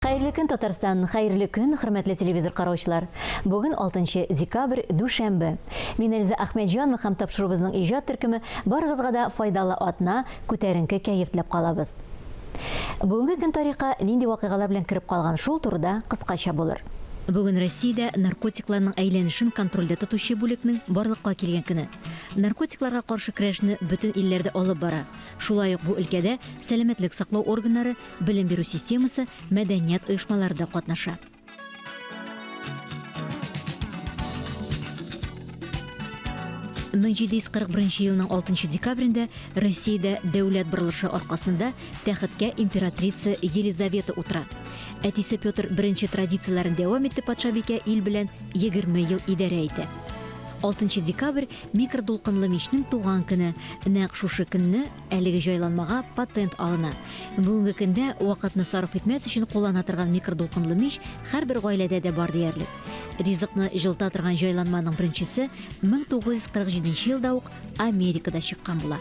Хәерле көн, Татарстан! Хәерле көн, хөрмәтле телевизор караучылар! Бүген 6 декабрь, дүшәмбе. Мин Эльза Әхмәтҗанова һәм тапшыруыбызның иҗат төркеме барыгызга да файдалы атна, күтәренке кәеф теләп калабыз. Бүгенге көн тарихка нинди вакыйгалар белән кереп калган, шул турыда кыскача булыр. Бүген Россиядә наркотикларның әйләнешен контрольдә тотучы бүлекнең барлыкка килгән көне. Наркотикларга каршы көрәшне бөтен илләр дә алып бара. Шулай ук бу өлкәдә сәламәтлек саклау органнары, Белем бирү системасы, мәдәният оешмалары да катнаша. 1741 елның 6 декабрендә Россиядә дәүләт борылышы аркасында тәхеткә императрица Елизавета утыра. Әтисе Петр I традицияләрен дәвам итте патшабикә ил белән 20 ел идарә итә. 6 декабрь микродулкынлы мичнең туган көне. Нәкъ шушы көнне Әлеге җайланмага патент алына. Бүгенге көндә вакытны сарыф итмәс өчен куллана торган микродулкынлы мич һәрбер гаиләдә дә бар диярлек. Ризыкны җылыта торган җайланманың беренчесе 1947 елда ук Америкада чыккан була.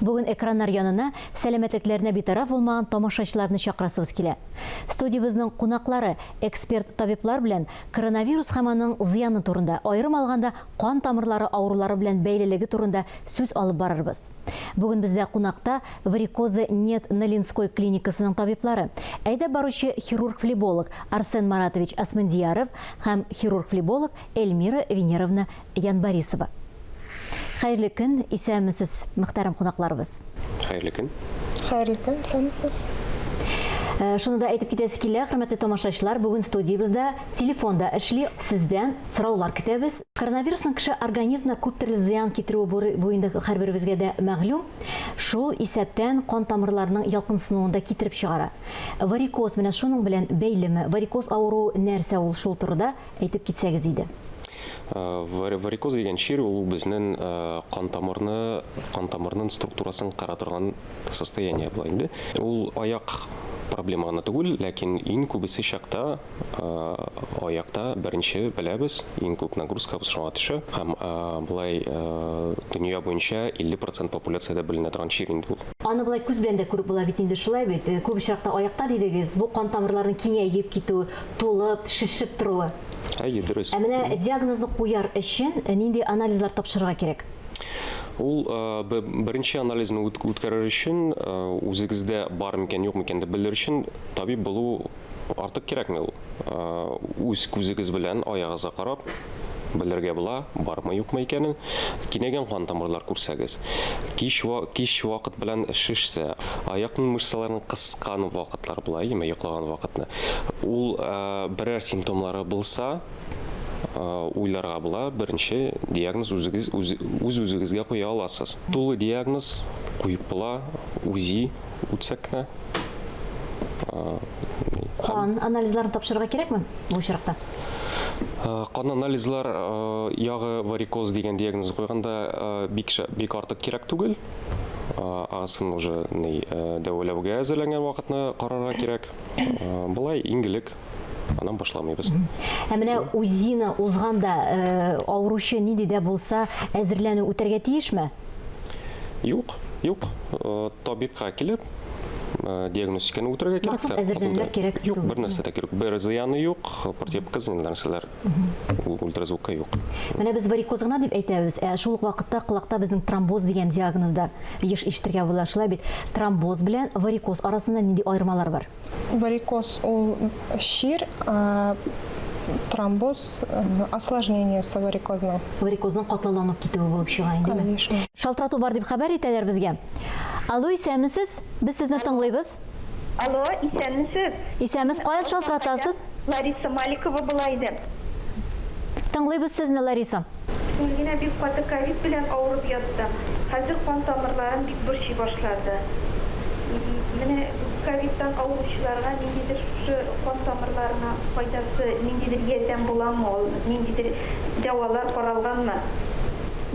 Бүген экраннар янына сәламәтлекләренә битараф булмаган тамашачыларны чакырасыбыз килә. Студиябезнең кунаклары, эксперт табиблар белән коронавирус һәм аның зыяны турында, аерым алганда, кан тамырлары авырулары белән бәйлелеге турында сүз алып барырбыз. Бүген бездә кунакта Варикоза нет на Линской клиникасының табиблары, әйдәп баручы хирург-флеболог Арсен Маратович Асмандияров һәм хирург-флеболог Эльмира Венеровна Янбарисова. Хәерле көн, исәнмесез, мөхтәрәм кунакларыбыз. Хәерле көн. Хәерле көн, исәнмесез. Э, шуны да әйтеп китәсе килә, хөрмәтле тамашачылар, бүген студиябездә телефонда эшли, сездән сораулар көтәбез. Коронавирусның кеше организмына күп төрле зыян китерүе бу инде һәрберебезгә дә мәгълүм. Шул исәптән кан тамырларының ялкынсынуын да китереп чыгара. Варикоз менә шуның белән бәйлеме? Варикоз авыруы нәрсә ул, шул турыда әйтеп китсәгез иде. Э, варикоз дигән чир ул безнең э, кан тамырны кан тамырның структурасын кыра торган состояние була инде. Ул аяк проблема гына түгел, ләкин иң күбесе чакта э, аякта беренче беләбез, иң күп нагрузка шуңа төшә һәм болай дөнья буенча 50% популяциядә беленә торган чир инде ул. Аны болай күз белән дә күреп була бит инде, шулай бит? Күп очракта аякта дидегез, бу кан тамырларының киңәеп китүе, тулып, шешеп торуы. Әйе, дөрес. Ә менә диагнозны куяр өчен нинди анализлар тапшырырга кирәк? Ул беренче анализны үткәрер өчен, үзегездә бар микән, юк микән дип белер өчен табиб булу артык кирәкми ул. Үз күзегез белән аягыгызга карап белергә була, бармы, юкмы икәнен. Киңәйгән кан тамырлар күрсәгез, кич кич вакыт белән шешсә, аякның мышцаларын кыскан вакытлар була, әйеме, йоклаган вакытны. Ул берәр симптомлары булса, уйларга була, беренче диагноз үзегез үз үзегезгә куя аласыз. Тулы диагноз куеп була, УЗИ үтсәк кенә. Кан анализларын тапшырырга кирәкме бу очракта? Кан анализлар ягы варикоз дигән диагноз куйганда бик бик артык кирәк түгел. Асын уже ни дәвалауга әзерләнгән вакытны карарга кирәк. Болай иң элек аннан башламыйбыз. Ә менә УЗИны узганда авыручы нинди дә булса әзерләнү үтәргә тиешме? Юк, юк. Табибка килеп, диагностиканы үтәргә кирәк. Махсус әзерләнүләр кирәк Юк, бер нәрсә дә кирәк. Бер зыяны юк, противопоказания нәрсәләр ультразвукка юк. Менә без варикоз гына дип әйтәбез, ә шул ук вакытта колакта безнең тромбоз дигән диагноз да еш ишетергә була. Шулай бит, тромбоз белән варикоз арасында нинди аермалар бар? Варикоз ул чир, ә тромбоз осложнениесе варикозның. Варикозның катлауланып китүе булып чыга инде. Конечно. Шалтырату бар дип хәбәр итәләр безгә. Алло, исәнмесез? Без сезне тыңлыйбыз. Алло, исәнмесез. Исәнмез, каян шалтыратасыз? Лариса Маликова була иде. Тыңлыйбыз сезне, Лариса. Мин генә бик каты ковид белән авырып яттым. Хәзер кан тамырларым бик борчый башлады. Менә ковидтан авыручыларга ниндидер шушы кан тамырларына файдасы, ниндидер ярдәм буламы ул, ниндидер дәвалар каралганмы?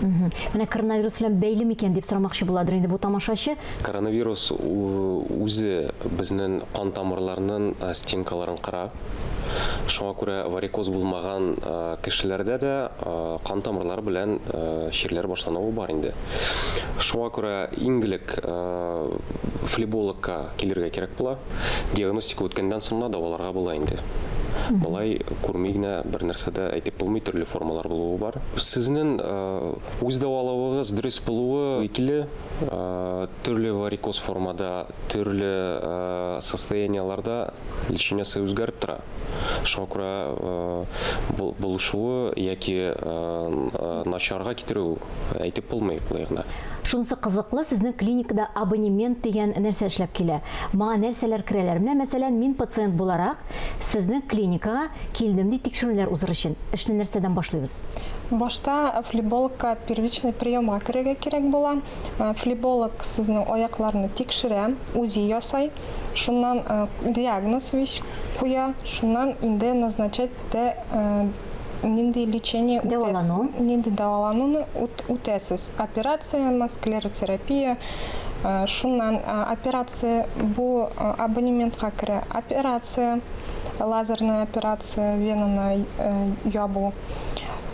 Менә коронавирус белән бәйле микән дип сорамакчы буладыр инде бу тамашачы. Коронавирус үзе безнең кан тамырларының стенкаларын кыра. Шуңа күрә варикоз булмаган кешеләрдә дә кан тамырлары белән чирләр башлануы бар инде. Шуңа күрә иң элек флебологка килергә кирәк була. Диагностика үткәннән соң гына дәваларга була инде. Болай күрми генә бер нәрсә дә әйтеп булмый, төрле формалар булуы бар. Сезнең үз дәвалавыгыз дөрес булуы икеле, төрле варикоз формада, төрле состояниеларда лечениесе үзгәреп тора. Шуңа күрә булышуы яки начарга китерү әйтеп булмый болай гына. Шунысы кызыклы, сезнең клиникада абонемент дигән нәрсә эшләп килә. Моңа нәрсәләр керәләр? Менә, мәсәлән, мин пациент буларак сезнең клиникага килдем ди тикшерүләр узыр өчен. Эшне нәрсәдән башлыйбыз? Башта флебологка первичный приемга керергә кирәк була. Флеболог сезнең аякларны тикшерә, УЗИ ясай, шуннан диагноз вич куя, шуннан инде назначать итә нинди лечение үтәсез. Дәвалану. Нинди дәвалануны үтәсез. Операция, склеротерапия, шуннан операция бу абонементка керә. Операция, лазерная операция, венаны ябу.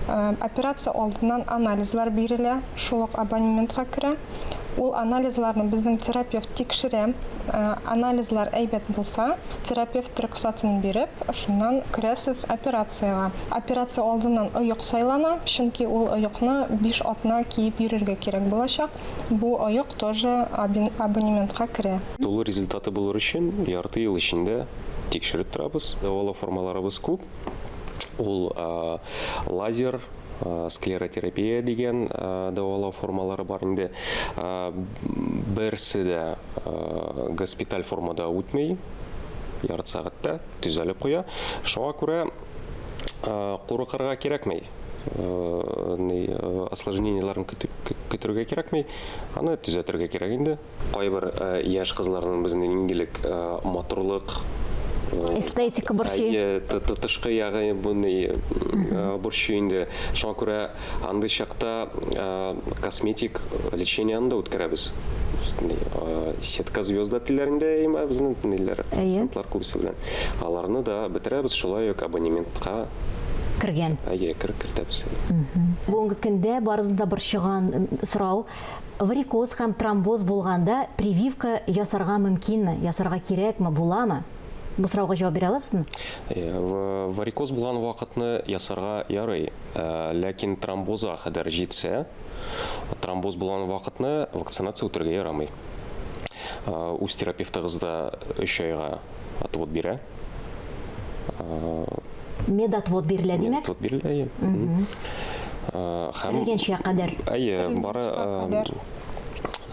Операция алдыннан анализлар бирелә, шул ук абонементка керә. Ул анализларны безнең терапевт тикшерә. Анализлар әйбәт булса, терапевт рөхсәтен биреп, шуннан керәсез операциягә. Операция алдыннан оек сайлана, чөнки ул оекны 5 атна киеп йөрергә кирәк булачак. Бу оек тоже абонементка керә. Тулы результаты булыр өчен ярты ел эчендә тикшереп торабыз. Дәвалау формаларыбыз күп. Ул лазер, склеротерапия дигән дәвалау формалары бар инде. Берсе дә госпиталь формада үтми, ярты сәгатьтә төзәлеп куя. Шуңа күрә курыкырга кирәкми. Осложнениеләрен көтергә кирәкми, аны төзәтергә кирәк инде. Кайбер яшь кызларның безнең иңгелек матурлык, эстетика борчый. Тышкы ягы буны борчый инде. Шуңа күрә андый чакта косметик лечениены да үткәрәбез. Сетка звезда телләрендә имә безнең ниләр, пациентлар күбесе белән. Аларны да бетерәбез, шулай ук абонементка кергән. Әйе, кертәбез. Бүгенге көндә барыбызны да борчыган сорау: варикоз һәм тромбоз булганда прививка ясарга мөмкинме, ясарга кирәкме, буламы? Бу сорауга җавап бирә аласызмы? Варикоз булган вакытны ясарга ярый, ләкин тромбозга кадәр җитсә, тромбоз булган вакытны вакцинация үтәргә ярамый. Үз терапевтыгыз да 3 айга отвод бирә. Медотвод бирелә, димәк? Медотвод бирелә, әйе. Терелгәнчегә кадәр. Әйе,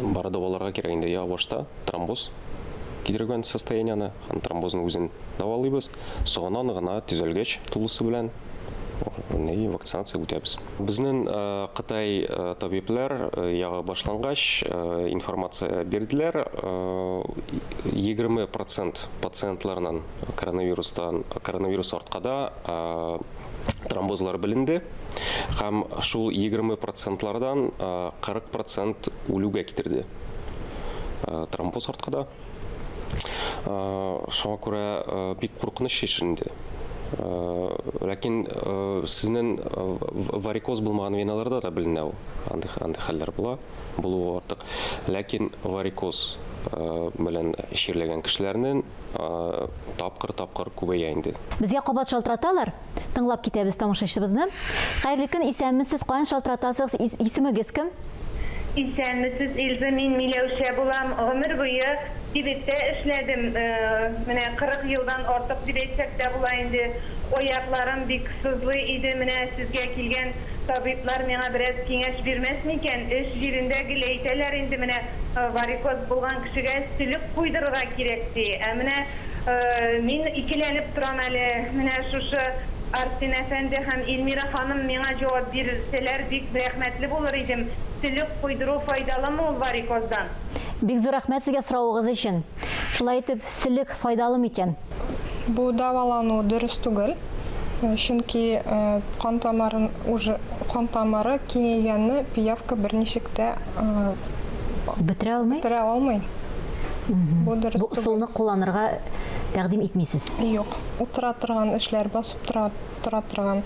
бары дәваларга кирәк инде. Я башта тромбоз кидергән состояниены, һәм тромбозның үзен дәвалыйбыз. Соңыннан гына төзәлгәч тулысы белән вакцинация үтәбез. Безнең Кытай табиблар ягы башлангач информация бирделәр. 20% пациентларның коронавирус арткада тромбозлар беленде һәм шул 20%-лардан 40% үлүгә китерде. Тромбоз арткада. Шуңа күрә бик куркыныч эш инде. Ләкин сезнең варикоз булмаган веналарда да беленә ул. Андый хәлләр була, булуы артык. Ләкин варикоз белән чирләгән кешеләрнең тапкыр-тапкыр күбәя инде. Безгә кабат шалтыраталар. Тыңлап китәбез тамашачыбызны. Хәерле көн, исәнмесез, каян шалтыратасыз, исемегез кем? Исәнмесез, Эльза, мин Миләүшә булам. Гомер буе Тибеттә эшләдем. Менә 40 елдан артык дип әйтсәк тә була инде. Аякларым бик сызлый иде. Менә сезгә килгән табиблар миңа бераз киңәш бирмәс микән? Эш җирендә гел әйтәләр инде, менә варикоз булган кешегә сөлек куйдырырга кирәк ди. Ә менә мин икеләнеп торам әле. Менә шушы Арсен әфәнде һәм Эльмира ханым миңа җавап бирсәләр бик рәхмәтле булыр идем. Сөлек куйдыру файдалымы ул варикоздан? Бик зур рәхмәт сезгә соравыгыз өчен. Шулай итеп, сөлек файдалы микән? Бу дәвалану дөрес түгел, чөнки кан тамырын уже Кан тамыры киңәйгәнне пиявка берничек тә бетерә алмый. Бетерә алмый. Бу дөрес. Бу ысулны кулланырга тәкъдим итмисез. Юк. Утыра торган эшләр, басып тора тора торган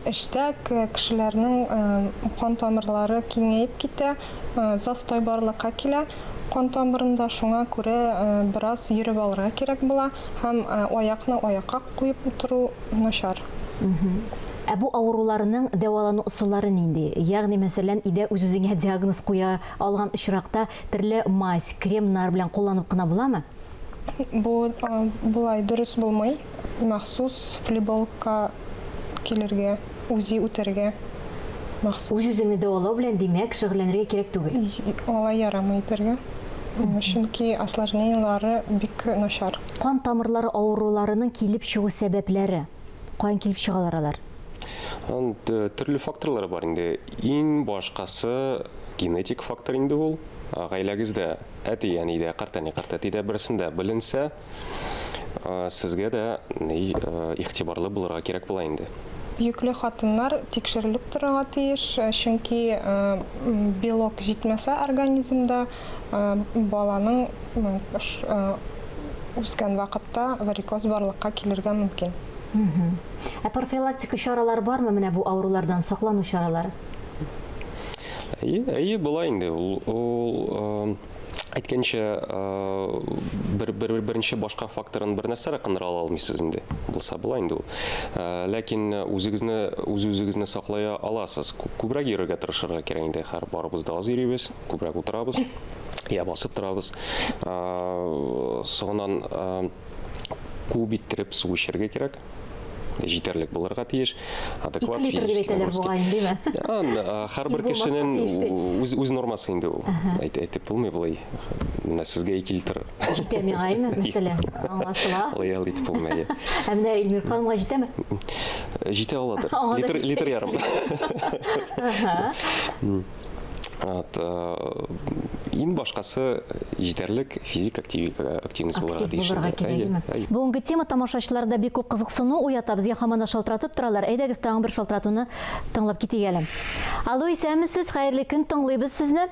эштә кешеләрнең кан тамырлары киңәеп китә, застой барлыкка килә кан тамырында, шуңа күрә бераз йөреп алырга кирәк була һәм аякны аякка куеп утыру начар. Ә бу авыруларның дәвалану ысуллары нинди? Ягъни, мәсәлән, өйдә үз-үзеңә диагноз куя алган очракта төрле мазь, кремнар белән кулланып кына буламы? Бу болай дөрес булмый. Махсус флебологка килергә, УЗИ үтәргә махсус. Үз-үзеңне дәвалау белән, димәк, шөгыльләнергә кирәк түгел? Алай ярамый итәргә. Чөнки осложнениелары бик начар. Кан тамырлары авыруларының килеп чыгу сәбәпләре? Каян килеп чыгалар алар? Аның төрле факторлары бар инде. Иң башкасы генетик фактор инде ул. Гаиләгездә әти, әни дә, картәни, картәти дә берсендә беленсә, сезгә дә ни игътибарлы булырга кирәк була инде. Йөкле хатыннар тикшерелеп торырга тиеш, чөнки белок җитмәсә организмда, баланың үскән вакытта варикоз барлыкка килергә мөмкин. Ә профилактика чаралары бармы менә бу авырулардан саклану чаралары? Әйе, әйе, була инде. Ул, ул әйткәнчә, бер, бер, беренче башка факторын бер нәрсә дә кындыра ала алмыйсыз инде. Булса була инде ул. Ләкин үзегезне, үз-үзегезне саклая аласыз. Күбрәк йөрергә тырышырга кирәк инде. Һәр барыбыз да аз йөрибез, күбрәк утырабыз, я басып торабыз. Соңыннан күп иттереп су эчәргә кирәк. Җитәрлек булырга тиеш. Адекват Ике литр дип әйтәләр бугай, димме? Һәрбер кешенең үз үз нормасы инде ул. Әйт, әйтеп булмый болай. Менә сезгә 2 литр. Җитә миңа, әйме, мәсәлән? Аңлашыла. Алай алай итеп булмый. Ә менә Эльмир ханымга җитәме? Җитә аладыр. Литр, литр ярым. Вот, иң башкасы җитәрлек физик активность булырга тиеш. Актив булырга кирәк. Бүгенге тема тамашачыларда бик күп кызыксыну уята. Безгә һаман да шалтыратып торалар. Әйдәгез, тагын бер шалтыратуны тыңлап китик әле. Алло, исәнмесез, хәерле көн, тыңлыйбыз сезне.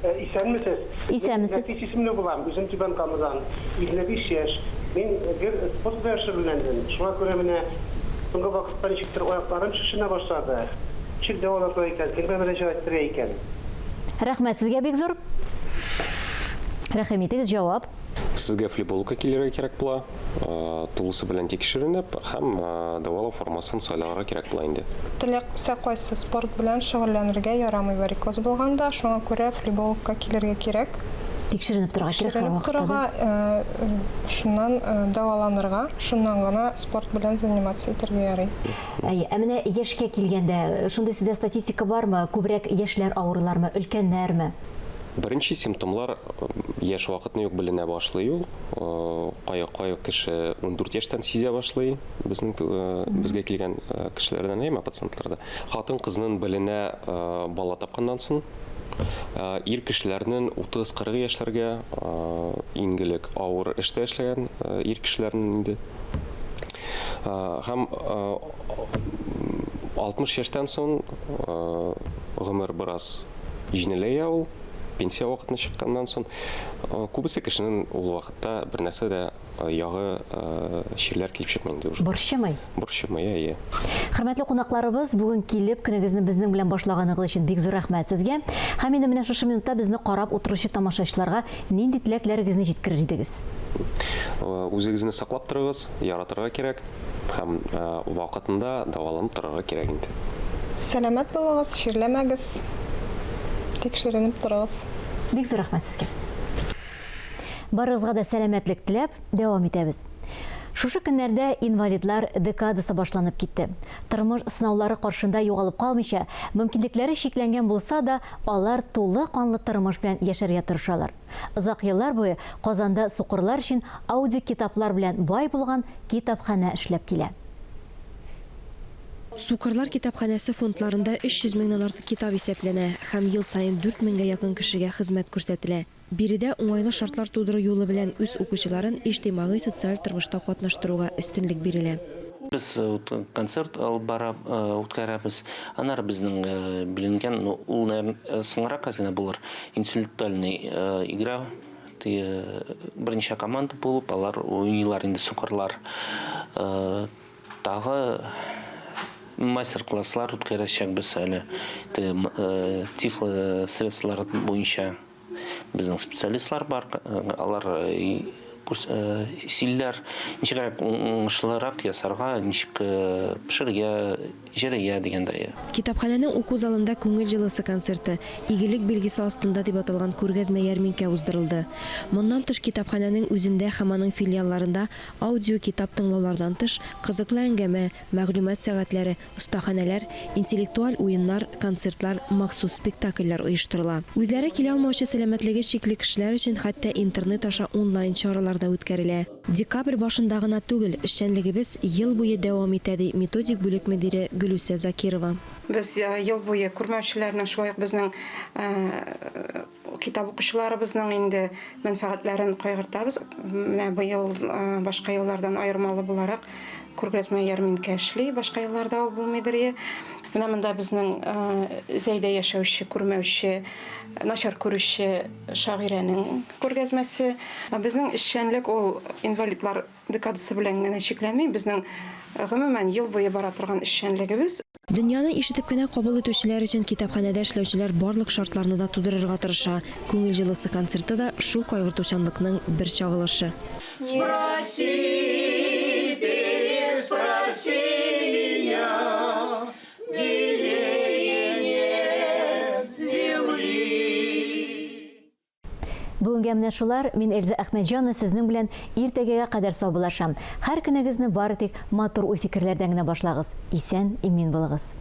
Исәнмесез. Исәнмесез. Нәфис исемле булам, үзем Түбән Камадан. 55 яшь. Мин гел спорт белән шөгыльләндем. Шуңа күрә менә соңгы вакытта ничектер аякларым шешенә башлады. Ничек дәвалатыла икән, кемгә мөрәҗәгать итәргә икән? Рәхмәт сезгә бик зур. Рәхим итегез, җавап. Сезгә флебологка килергә кирәк була, тулысы белән тикшеренеп һәм дәвалау формасын сайларга кирәк була инде. Теләсә кайсы спорт белән шөгыльләнергә ярамый варикоз булганда, шуңа күрә флебологка килергә кирәк. Тикшеренеп торырга кирәк һәрвакытта да. Тикшеренеп торырга, шуннан дәваланырга, шуннан гына спорт белән заниматься итәргә ярый. Әйе, ә менә яшькә килгәндә, шундый сездә статистика бармы? Күбрәк яшьләр авырыйлармы, өлкәннәрме? Беренче симптомлар яшь вакытны ук беленә башлый ул. Кая кая кеше 14 яшьтән сизә башлый, безнең безгә килгән кешеләрдән, әйме, пациентларда. Хатын-кызның беленә бала тапканнан соң, ир кешеләрнең 30-40 яшьләргә иң элек авыр эштә эшләгән ир кешеләрнең инде. Һәм 60 яшьтән соң гомер бераз җиңеләя ул, пенсия вакытына чыкканнан соң, күбесе кешенең ул вакытта бер нәрсә дә ягы чирләр килеп чыкмый инде уже. Борчымый? Борчымый, әйе. Хөрмәтле кунакларыбыз, бүген килеп, көнегезне безнең белән башлаганыгыз өчен бик зур рәхмәт сезгә. Һәм инде менә шушы минутта безне карап утыручы тамашачыларга нинди теләкләрегезне җиткерер идегез? Үзегезне саклап торыгыз, яратырга кирәк һәм вакытында дәваланып торырга кирәк инде. Сәламәт булыгыз, чирләмәгез, тикшеренеп торыгыз. Бик зур рәхмәт сезгә. Барыгызга да сәламәтлек теләп, дәвам итәбез. Шушы көннәрдә инвалидлар декадасы башланып китте. Тормыш сынаулары каршында югалып калмыйча, мөмкинлекләре чикләнгән булса да, алар тулы канлы тормыш белән яшәргә тырышалар. Озак еллар буе Казанда сукырлар өчен аудиокитаплар белән бай булган китапханә эшләп килә. Сукырлар китапханәсе фондларында 300 меңнән артык китап исәпләнә һәм ел саен 4 меңгә якын кешегә хезмәт күрсәтелә. Биредә уңайлы шартлар тудыру юлы белән үз укучыларын иҗтимагый-социаль тормышта катнаштыруга өстенлек бирелә. Без концерт алып барып үткәрәбез. Аннары безнең беленгән, ну, ул, наверное, соңрак әзенә булыр, интеллектуальный игра. Берничә команда булып, алар уйныйлар инде сукырлар. Тагы мастер-класслар үткәрәчәкбез әле. Тифло средстволар буенча безнең специалистлар бар, алар сөйлиләр, ничегрәк уңышлырак ясарга, ничек пешерергә, җөрергә дигәндәй. Китапханәнең уку залында Күңел җылысы концерты, Игелек билгесе астында дип аталган күргәзмә-ярминкә уздырылды. Моннан тыш, китапханәнең үзендә һәм аның филиалларында аудиокитап тыңлаулардан тыш, кызыклы әңгәмә, мәгълүмат сәгатьләре, Остаханәләр, интеллектуаль уеннар, концертлар, махсус спектакльләр оештырыла. Үзләре килә алмаучы сәламәтлеге чикле кешеләр өчен хәтта интернет аша онлайн чаралар да үткәрелә. Декабрь башында гына түгел, эшчәнлегебез ел буе дәвам итә, ди методик бүлек мөдире Гөлүсә Закирова. Без ел буе күрмәүчеләрнең, шулай ук безнең китап укучыларыбызның инде мәнфәгатьләрен кайгыртабыз. Менә быел башка еллардан аермалы буларак күргәзмә ярминкә эшли, башка елларда ул булмыйдыр ие. Менә монда безнең Зәйдә яшәүче, күрмәүче, начар күрүче шагыйрәнең күргәзмәсе. Безнең эшчәнлек ул инвалидлар декадасы белән генә чикләнми, безнең гомумән ел буе бара торган эшчәнлегебез. Дөньяны ишетеп кенә кабул итүчеләр өчен китапханәдә эшләүчеләр барлык шартларны да тудырырга тырыша. Күңел җылысы концерты да шул кайгыртучанлыкның бер чагылышы. Спроси, переспроси меня, милее нет земли. Бүгенгә менә шулар. Мин Эльза Әхмәтҗанова сезнең белән иртәгәгә кадәр саубуллашам. Һәр көнегезне бары тик матур уй-фикерләрдән генә башлагыз. Исән, имин булыгыз.